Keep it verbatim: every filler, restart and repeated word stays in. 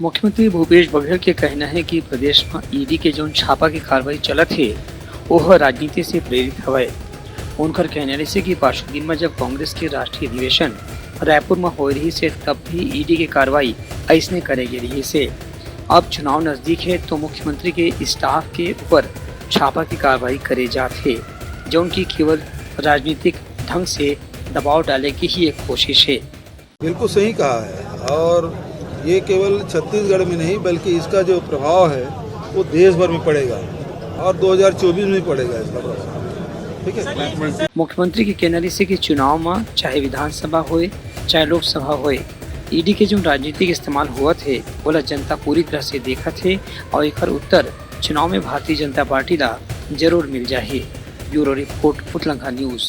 मुख्यमंत्री भूपेश बघेल के कहना हे कि प्रदेश म ईडी के जउन छापा के कार्रवाई चलत हे, ओह राजनीति से प्रेरित हवय। उनकर कहना रिहिसे कि परसों दिन म जब कांग्रेस के राष्ट्रीय अधिवेशन रायपुर म होए रिहिसे, तब भी ईडी के कार्रवाई अइसने करे गे रिहिसे। अब चुनाव नजदीक हे, तो मुख्यमंत्री के staff के ऊपर छापा के कार्रवाई करे जात हे, जउन की केवल राजनीतिक ढंग से दबाव डाले के ही एक कोशिश हे। बिल्कुल सही कहा है, और ये केवल छत्तीसगढ़ में नहीं, बल्कि इसका जो प्रभाव है, वो देश भर में पड़ेगा और दो हज़ार चउबीस में पड़ेगा इसका प्रभाव। ठीक है। मुख्यमंत्री के कहना रिहिसे कि चुनाव म चाहे विधानसभा होए, चाहे लोकसभा होए, ईडी के जउन राजनीतिक इस्तेमाल होवत हे, ओला जनता पूरी तरह से देखत हे और एकर उत्तर चुनाव में भारतीय जनता पार्टी ला जरूर मिल जाही। Bureau report, Utlangha news.